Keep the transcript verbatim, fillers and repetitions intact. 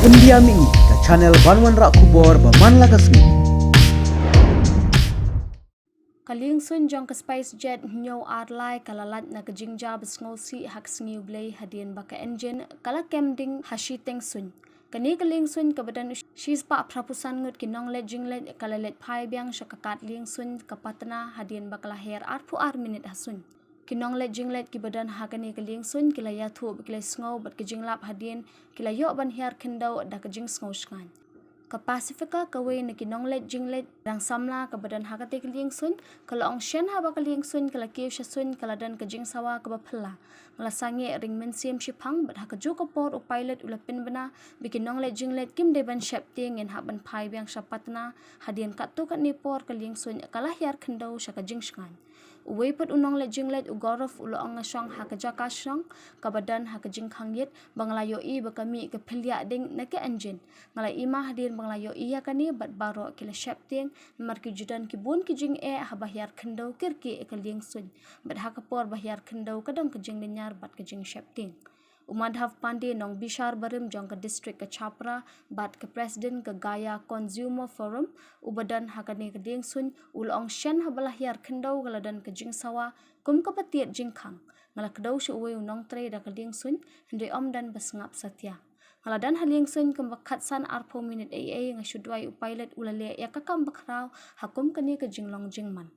India Mini, ka channel ban wanrah khubor ba man la ka sngi. Ka liengsuiñ jong ka SpiceJet hynñiew ar lai ka la lait na ka jingjia ba sngewsih ha ka sngi U Blei hadien ba ka engine ka la kem ding ha shiteng suiñ. Kane ka liengsuiñ kaba don u shispah phra phew san ngut ki nongleit jingleit ka la leit phai biang sha ka kad liengsuiñ ka Patna hadien ba ka la her arphew ar minit ha suiñ. Ki nongleit jingleit kiba don ha kane ka liengsuiñ ki la ïathuh ba ki la sngew bad ki jinglap hadien ki la ïoh ban hiar khyndew da ka jingsngew shngaiñ. Ka Pacifica, kawei na ki nongleit jingleit rangsamla kaba don ha kate ka liengsuiñ, ka la ong shen haba ka liengsuiñ ka la kiew sha suiñ ka la don ka jingsawa kaba phylla. Nga la sangeh ring mynsiem shiphang bad ha kajuh ka por u pilot u la pynbna ba ki nongleit jingleit kim dei ban sheptieng, ngin hap ban phai biang sha Patna. Hadien katto katne por ka liengsuiñ ka la hiar khyndew sha ka jingshngaiñ. Uwei pat u nongleit jingleit u Gaurav u la ong, nga shong ha ka jaka shnong kaba don ha ka jingkhang ïit ba nga la ïohi ba ka mih ka phylliah ding na ka engine. Nga la ima hadien ba nga la ïohi ïa kane bad baroh ki la sheptieng namar ki ju don ki bun ki jingeh haba hiar khyndew kyrkieh ïa ka liengsuiñ. Bad ha ka por ba hiar khyndew ka don ka jingdynñiar bad ka jingsheptieng. U Madhav Pandey, nongbishar barim jong ka district ka Chhapra bad ka president ka Gaya Consumer Forum uba don ha kane ka liengsuiñ, u la ong shen haba la hiar khyndew ka la don ka jingsawa kum kaba tied jingkhang. Nga la kdew sha uwei u nongtrei da ka liengsuiñ, hynrei ym don ba sngap satia. Nga la don ha liengsuiñ kumba khatsan arphew minit eiei, nga shu duwai u pilot u la leh ïa ka kam bakhraw ha kum kane ka jinglong jingman.